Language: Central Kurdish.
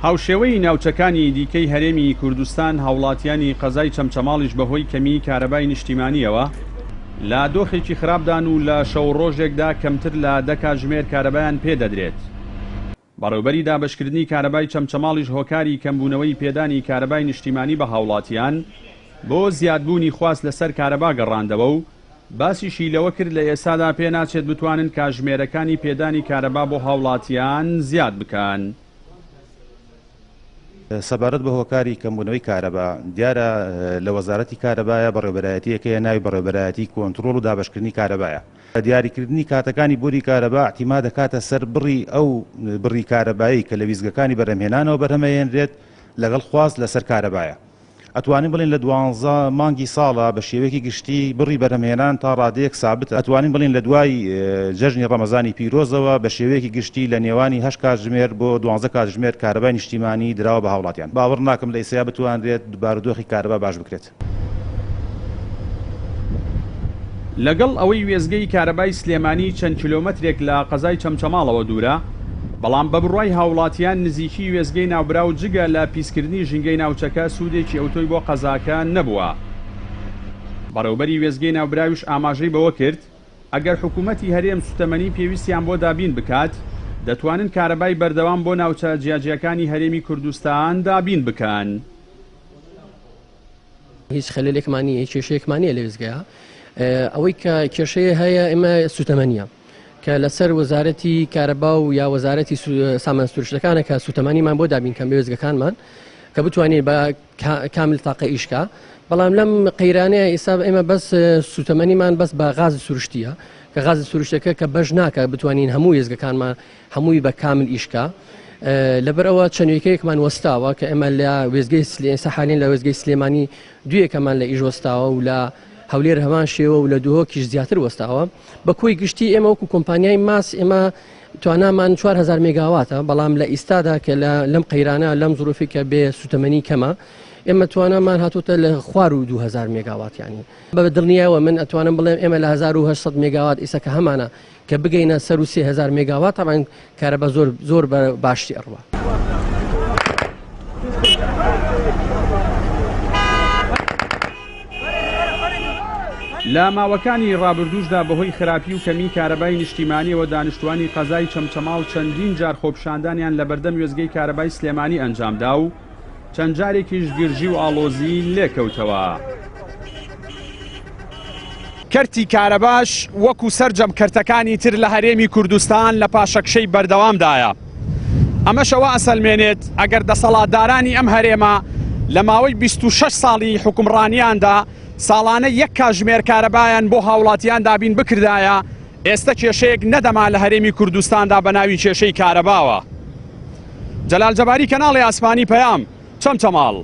هاوشێوەی ناوچەکانی دیکەی هەرێمی کوردستان، هاوڵاتیانی قەزای چەمچەماڵیش بەهۆی کەمیی کارەبای نیشتیمانییەوە لە دۆخێکی خراپدان و لە شەو و ڕۆژێکدا کەمتر لە دە کاتژمێر کارەبایان پێدەدرێت. بەڕێوبەری دابەشکردنی کارەبای چەمچەماڵیش هۆکاری کەمبوونەوەی پێدانی کارەبای نیشتیمانی بە هاوڵاتیان بۆ زیادبوونی خواست لەسەر کارەبا گەڕاندەوە و باسیشی لەوە کرد لە ئێستادا پێناچێت بتوانن کاژمێرەکانی پێدانی کارەبا بۆ هاوڵاتیان زیاد بکەن. سەبارەت بە هۆکاری کەمبوونەوەی کارەبا، دیارە لە وەزارەتی کارەبایە بەڕێوەبەرایەتییەک هەیە ناوی بەڕێوەبەرایەتی کۆنترۆڵ و دابەشکردنی کارەبایە. دیاریکردنی کاتەکانی بۆری کارەبا ئیعتیماد دەکاتە سەر بڕی ئەو بڕی کارەبایەی کە لە ویستگەکانی بەرهەمهێنانەوە بەرهەمەهێنرێت لەگەڵ خواست لەسەر کارەبایە. ئەتوانین بڵێین لە دوانزە مانگی ساڵا بە شێوەیەکی گشتی بڕی بەرهەمهێنان تا ڕادەیەک سابتە، ئەتوانین بڵێین لە دوای جەژنی ڕەمەزانی پیرۆزەوە بە شێوەیەکی گشتی لە نێوانی هەشت کاتژمێر بۆ دوانزە کاتژمێر کارەبای نیشتیمانی دراوە بە هاوڵاتیان. باوەڕ ناکەم لە ئیسەیا بتوانرێت بارودۆخی کارەبا باش بکرێت. لەگەڵ ئەوەی وێستگەی کارەبای سلێمانی چەند کیلۆمەترێک لە قەزای چەمچەماڵەوە دوورە، بەڵام بە بڕوای هاوڵاتیان نزیکی وێستگەی ناوبراو جگە لە پیسکردنی ژینگەی ناوچەکە سوودێکی ئەوتۆی بۆ قەزاکە نەبووە. بەڕێوبەری وێستگەی ناوبراویش ئاماژەی بەوە کرد، ئەگەر حکومەتی هەرێم سوتەمەنی پێویستیان بۆ دابین بکات، دەتوانن کارەبای بەردەوام بۆ ناوچە جیاجیاکانی هەرێمی کوردستان دابین بکەن. هیچ خەلەلێکمان نییە، هیچ کێشەیەکمان نییە لە وێستگەیە. ئەوەی کە کێشەیە هەیە ئێمە سوتەمەنیە کە لەسەر وەزارەتی کارەبا و یا وەزارەتی سامان سروشتەکانە کە سوتەمەنیمان بۆ دابین کەم وێستگەکانمان کە بتوانین بە کامل تاقە ئیشکا بەڵام لەم قەیرانەیە ئێستا ئێمە بەس سوتەمەنیمان بەس بە غاز سروشتیە کە غاز سروشتەکە کە بەش ناکە بتوانین هەموو وێستگەکانمان هەمووی بە کامل ئیشکا لەبەرئەوە چەند یەکەیەکمان وەستاوە کە ئێمە لە وێستگەی ئێستا حالین لە وێستگەی سلێمانی دوو یەکەمان لە ئیش وەستاوە و لە هەولێر هەمان شێوە و لە دهۆکیش زیاتر وەستاوە بە کۆی گشتی ئێمە وەکو کۆمپانیای ماس ئێمە توانامان 4000 مێگاواتە بەڵام لە ئیستادا کە لەم قەیرانە لەم زروفی کە بێ سوتەمەنی کەمە ئێمە توانامان هاتوتە لە خوار و 2000 مێگاوات ینی بە دڵنیایەوە من ئەتوانم بڵێم ئێمە لە 1800 مێگاوات ئیسا کە هەمانە کە بگەینە سەروو 3000 مێگاوات تەبعەن کارەبا زۆر زۆر بە باشی ئەڕوا. لە ماوەکانی ڕابردووشدا بەهۆی خراپی و کەمی کارەبای نیشتیمانیەوە دانیشتوانی قەزای چەمچەماڵ چەندین جار خۆپیشاندانیان لەبەردەم وێستگەی کارەبای سلێمانی ئەنجامدا و چەند جارێکیش گرژی و ئاڵۆزی لێکەوتەوە. کەرتی کارەباش وەکو سەرجەم کەرتەکانی تر لە هەرێمی کوردستان لە پاشەکشەی بەردەوامدایە. ئەمەش ئەوە ئەسەلمێنێت ئەگەر دەسەڵاتدارانی ئەم هەرێمە لە ماوەی 26 ساڵی حوکمڕانیاندا ساڵانە یەک کاژمێر کارەبایان بۆ هاوڵاتیان دابین بکردایە ئێستە کێشەیەک نەدەما لە هەرێمی کوردستاندا بە ناوی کێشەی کارەباوە. جەلال جەباری کەناڵی ئاسمانی پەیام، چەمچەماڵ.